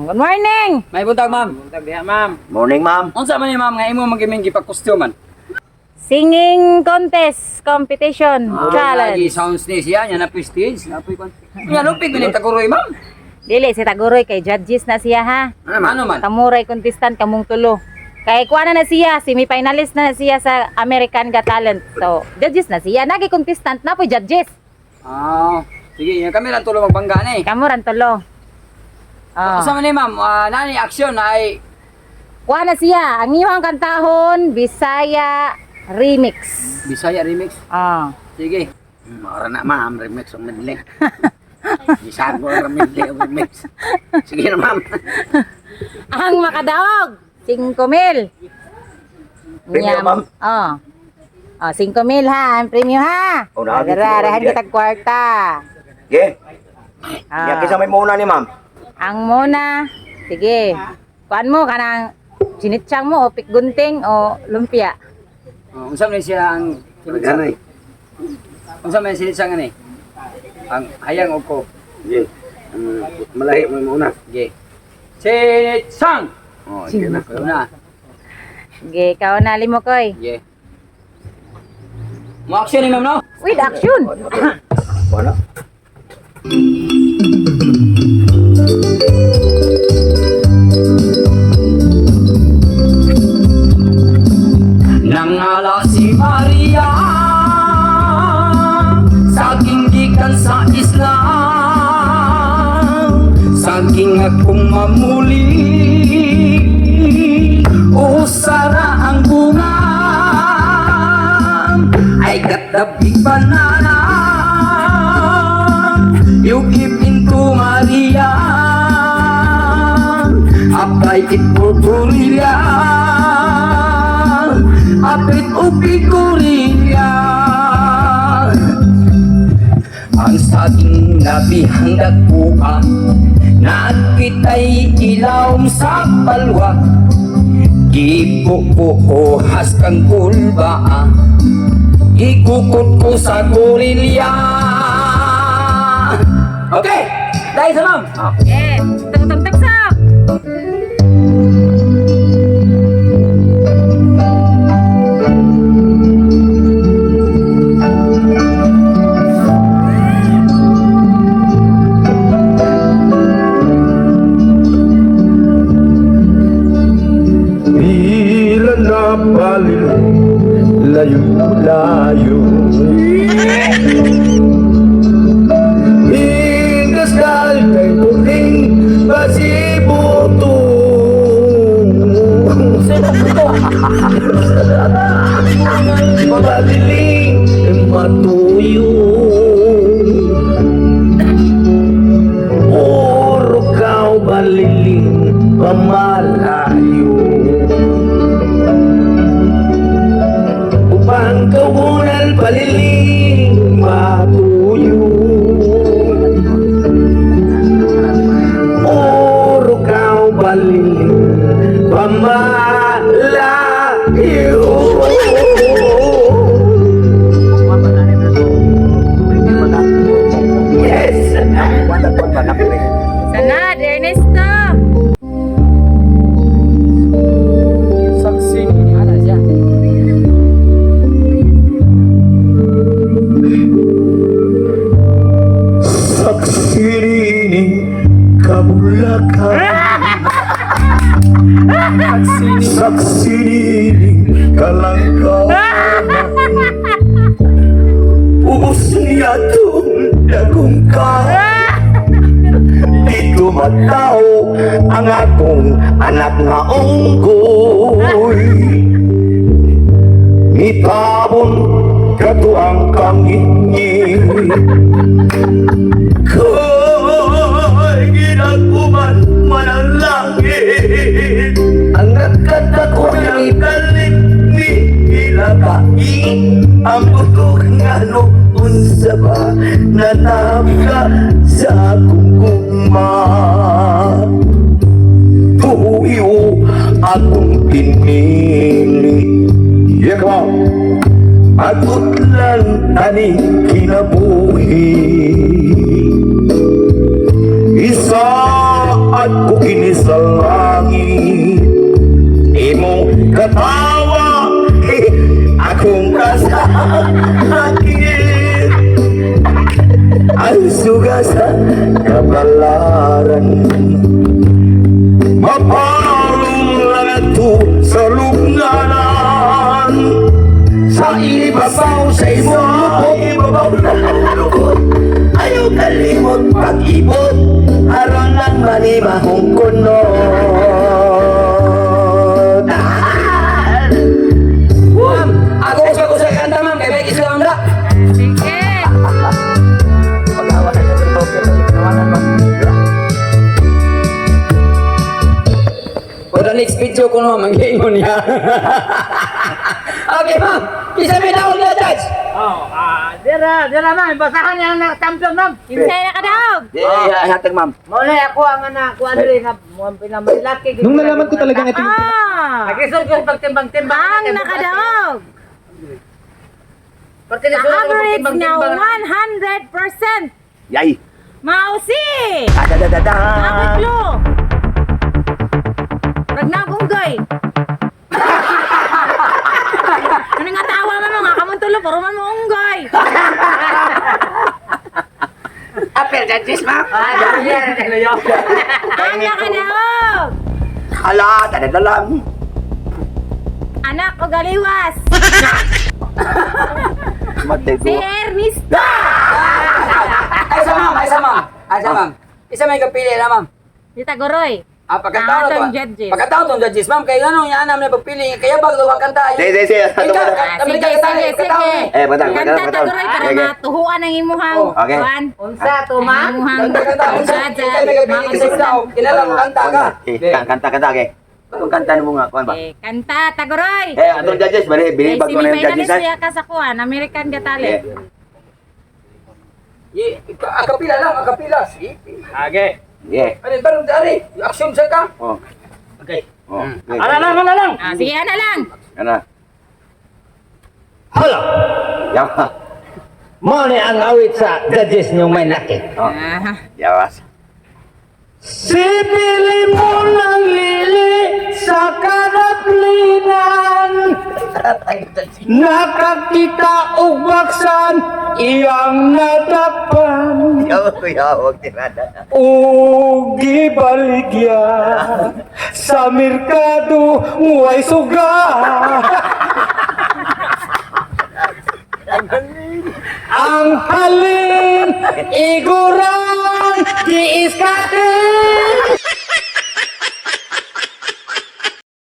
Good morning. May buntag, ma'am. Buntag diha, ma'am. Morning, ma'am. Unsa man ni, ma'am, nga imo magiming gipag-costume man? Singing contest, competition, Lagi challenge. sounds ni siya nya na stage, na kwan. Nya lupig ni Taguroy, ma'am. Dili si Taguroy kay judges na siya ha. Ano man? Kamuray contestant kamong tulo. Kay kuha na na siya, semi-finalist na na siya sa American Got Talent. So, judges na siya. Nagi contestant na po judges. Ah, sige, nya kami lang tulo magbangga ni. Kamuran tulo. Oh. Unsa man ni, ma'am? Ah, nani action ay Kuha na siya. Ang iyong kantahon, Bisaya Remix. Bisaya remix. Oh. Sige. Mara na, ma'am. Remix ang medley. Bisago ang medley ang remix. Sige na, ma'am. Ang makadaog, 5 mil. Premium, ma'am? Oh. Oh, 5 mil ha, ang premium ha. Oh, naagi, Dara, rahan sige. kitag kwarta. Sige. Ah. Ya, kinsa may muna ni, ma'am. Ang muna, sige. Kuan mo kanang sinitsang mo o pikgunting o lumpia. Oh, unsa man ni siya ang Ganay. Unsa man sinitsang ani? Ang hayang og ko. Sige. Malahi mo muna. Sige. Sinitsang. Oh, sige na. Ikaw na. Sige, ikaw na limo koy. Sige. Mo action ni ma'am, no? With action. Wala. Nangala si Maria Saging gikan sa isla. Saging akong mamuli, Usara ang bunga. I got the big banana. You give into Maria. Apply it for gorilla. Apit upi gorilla. Ang saging nabihang dagpuan, Nakita'y ilawom sa palwa. Gipupuohas kang kulba. Gikukot ko sa gorilya. Okay! Dahil sa ma'am! Eh, tutong taksak. Pila na palil layo-layo. Ingas kay puting pasibutong. Madiling matuyo. Oro kao baliling pamalayo. Upang kaunan paliling matuyo. Oro kao baliling pamalayo. Yes! Sanad, Ernesto. Saksi ni ana siya. Saksirining kabulakan. Saksirining kalangkaman. Ubos niya itong dagong ka. Di ko matao ang akong anak nga unggoy. Mitabon katuang kangingin. Ko'y ginaguman manalangin. Ang nagkatakoy galit ni Ilakai. Ang buto nga no unsa ba natapka sa akong gugma. Tuyo akong pinili. Yeah, come on. Agutlan ani kinabuhi. Isa Gibuhat ko kini sa langit. Imong katawa, akong kasakit. Ang suga sa kabalaran, mapalong lang ito sa lugnanan. Sa ibabaw sa imong lukot. Ibabaw ng lukot. Ayaw kalimot pag-ibot aron lang manimahong kunot. Ma'am, ako sa ko sa kanta, ma'am, kay may islam ra. Sige. Pag-awa na sa pero ma'am. For the next video ko ma'am, ang giingon niya. Okay, ma'am. Isa may daon na judge. Oh, dira, dira ma'am, basahan niya ang champion ma'am. Kinsay nakadaog? Yeah, hatag, ma'am. Mao na ako ang anak ko ano nga muang pinamalaki. Nung nalaman ko talagang ito yung Ah! Nagisod ko sa pagtimbang-timbang. Ang nakadaog Parte sa average nga 100% Yay. mausi! Adadadada. Nakutlo! Ragnagunggoy! Ano nga tawa man mo nga kamong tulo, puro man mo unggoy! Apel judges, ma'am. Ang nakadaog! Hala, tadadalang. Anak o galiwas! Matay Si ko. Ernesto! Ay sa ma'am, ay sa ma'am. Ay sa ma'am. Isa may kapili na ma'am. Di Tagoroy. Ah, pagkatao na to. Ang atong judges. Pagkatao tong judges, ma'am, kay ano yan namin pagpili kaya bago ang kanta. Si, si, si. Ah, sige, sige, sige. Eh, batang, Kanta batang, batang. Tagoroy para Okay. matuhuan ang imuhang Oh, okay. kuan. Unsa to Ang ma'am? imuhang Kanta kanta. Unsa judge, kay may mga kapili sa contestant. tao, kilala ang kanta ka. Eh, kanta, kanta, okay. Atong kanta mo nga, kuan ba? Eh, kanta Tagoroy. Eh, atong judges, bali, bili Kay bago na yung judges, semifinalist ha? siya ka sa kuan, American Got Talent. Ye, akapila lang, akapila. Sige. Okay. Yeah. Ano barong dari? Action sa ka. Oh. Okay. Oh. Okay. Ana lang, ana lang. Ah, sige, ana lang. Ana. Hala! Yawa. Mao ni ang awit sa judges niyong may laki. Oh. Ah, Yawas. Sibili mo ng lili sa kadaplinan. Nakakita og baksan iyang nadakpan. Yawa, yawa, tirada. O gibaligya sa merkado way suga. Ang halin igurang giiskatin.